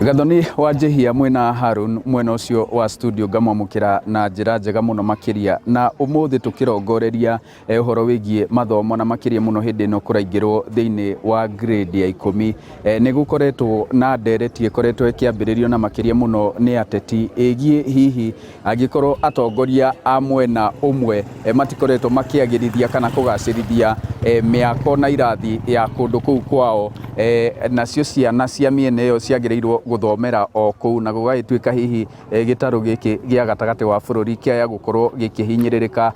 Gathoni wa Njihia mwena Harun mwena ũcio wa studio ngamwamũkĩra na njĩra njega mũno makĩria. Na ũmũthĩ tũkĩrongoreria ũhoro wĩgiĩ mathomo na makĩria mũno hĩndĩ ĩno kũraingĩrwo thĩinĩ wa grade ya ikũmi. Nĩ gũkoretwo na ndereti ĩkoretwo ĩkĩambĩrĩrio na makĩria mũno nĩ ateti ĩgiĩ hihi angĩkorwo atongoria a mwena ũmwe matikoretwo makĩagĩrithia kana kũgacĩrithia mĩako na irathi ya kũndũ kũu kwao, nacio ciana cia mĩena ĩyo ciagĩrĩirwo gũthomera o kũu, na gũgagĩtuĩka hihi gĩtarũ gĩkĩ gĩa gatagatĩ wa bũrũri kĩaya gũkorwo gĩkĩhinyĩrĩrĩka,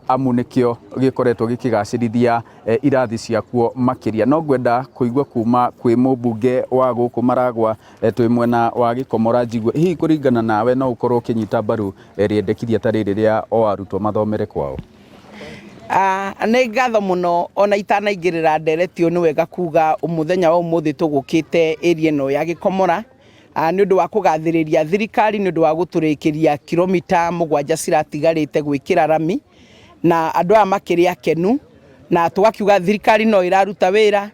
amu nĩkĩo gĩkoretwo gĩkĩgacĩrithia irathi ciakuo makĩria. No ngwenda kũigua kuma kwĩ mũmbunge wa gũkũ Maragwa, twĩ mwena wa Gĩkomora njigue hihi kũringana nawe no ũkorwo ũkĩnyita mbaru rĩendekithia ta rĩrĩ rĩa o arutwo mathomere kwao? Nĩ ngatho mũno ona itanaingĩrĩra ndereti ũyũ nĩ wega kuga mũthenya wa ũmũthĩ tũgũkĩte area ĩno ya Gĩkomora nĩ ũndũ wa kũgathĩrĩria thirikari nĩ ũndũ wa gũtũrĩkĩria kiromita 7 ciratigarĩte gwĩkĩra rami, na andũ aya makĩrĩ akenu, na tũgakiuga thirikari no ĩraruta wĩra.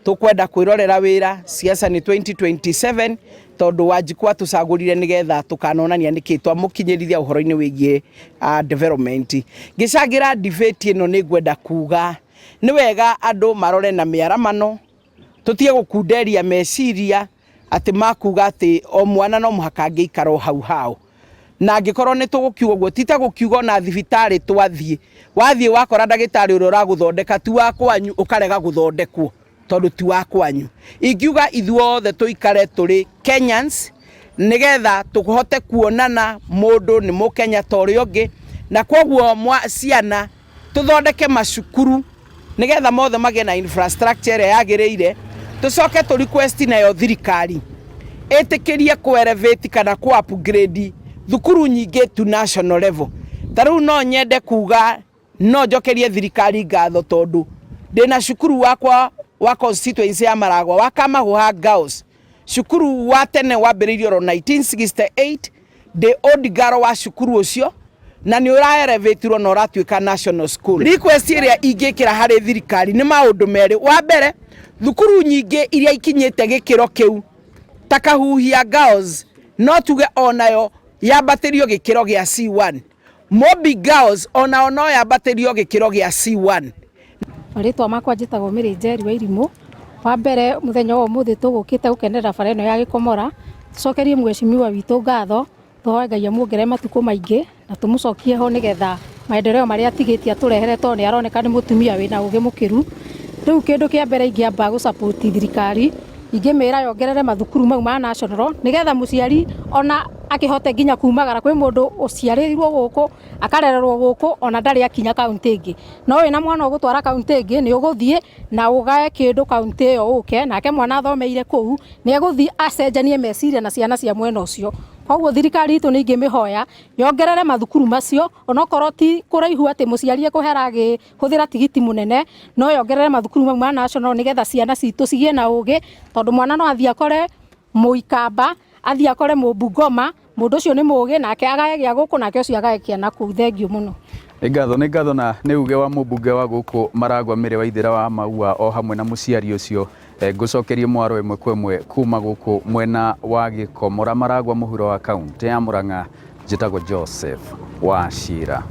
Tũkwenda kwĩrorera wĩra, siasa nĩ 2027 tondũ Wanjikũ atũcagũrire nĩgetha tũkanonania nĩkĩ twamũkinyĩrithia ũhoro-inĩ wĩgiĩ development. Ngĩcangĩra debate ĩno nĩ ngwenda kuga nĩ wega andũ marore na mĩaramano, tũtige gũkunderia meciria atĩ makuga atĩ o mwana no mũhaka angĩikara o hau hao. Na angĩkorwo nĩ tũgũkiuga ũguo, ti ta gũkiuga ona thibitarĩ twathiĩ, wathiĩ wakora ndagĩtarĩ ũrĩa ũragũthondeka ti wa kwanyu ũkarega gũthondekwo tondũ ti wa kwanyu. Ingiuga ithuothe tũikare tũrĩ Kenyans nĩgetha tũhote kuonana mũndũ nĩ mũkenya ta ũrĩa ũngĩ, na kwoguo ciana tũthondeke macukuru nĩgetha mothe magĩe na infrastructure ĩrĩa yagĩrĩire, tũcoke tũ request nayo thirikari ĩtĩkĩrie kũ elevate kana kũ upgrade thukuru nyingĩ to national level. Ta rĩu no nyende kuga no njokerie thirikari ngatho tondũ ndĩna cukuru wakwa wa constituency ya Maragwa wa Kamahuha Girls, cukuru wa tene wambĩrĩirio oro 1968, ndĩ old girl wa cukuru ũcio na nĩ ũra elevatirwo na ũratuĩka national school. Request ĩrĩa ingĩkĩra harĩ thirikari nĩ maũndũ merĩ. Wa mbere, thukuru nyingĩ iria ikinyĩte gĩkĩro kĩu ta Kahuhia Girls no tuge onayo yambatĩrio gĩkĩro gĩa C1. Mobi Girls onao no yambatĩrio gĩkĩro gĩa C1. Marĩtwa makwa njĩtagwo Mary Njeri wa Irimũ. Wa mbere mũthenya wa ũmũthĩ tũgũkĩte gũkenerera bara ĩno ya Gĩkomora, tũcokerie mheshimiwa witũ ngatho, tũhoe Ngai amuongerere matukũ maingĩ na tũmũcokie ho nĩgetha maendeleo marĩa atigĩtie atũrehere tondũ nĩ aroneka nĩ mũtumia wĩna ũgĩ mũkĩru. Rĩu kĩndũ kĩa mbere ingĩamba gũ support thirikari, ingĩmĩra yongerere mathukuru mau ma national nĩgetha mũciari ona akĩhote nginya kumagara. Kwĩ mũndũ ũciarĩirwo gũkũ akarererwo gũkũ ona ndarĩ akinya kaũntĩ ĩngĩ, no wĩna mwana ũgũtwara kaũntĩ ĩngĩ nĩ ũgũthiĩ na ũgae kĩndũ kaũntĩ ĩyo ũke nake mwana athomeire kũu, nĩ egũthiĩ acenjanie meciria na ciana cia mwena ũcio. Koguo thirikari itũ nĩ ingĩmĩhoya yongerere mathukuru macio onokorwo ti kũraihu atĩ mũciari ekũhera agĩhũthĩra tigiti mũnene, no yongerere mathukuru mau ma national nĩgetha ciana citũ cigĩe na ũgĩ, tondũ mwana no athiĩ akore Mũikamba, athiĩ akore Mũbungoma, mũndũ ũcio nĩ mũgĩ nake agae gĩa gũkũ nake ũcio agae kĩa nakũu. Thengiũ mũno. Nĩ ngatho, nĩ ngatho na nĩ uge wa mũmbunge wa gũkũ Maragwa Mary Waithera wa Maua o hamwe na mũciari ũcio. Ngũcokerie mwaro ĩmwe kwa ĩmwe kuma gũkũ mwena wa Gĩkomora Maragwa mũhuro wa kaũntĩ ya Mũrang'a. Njĩtagwo Joseph Wachira.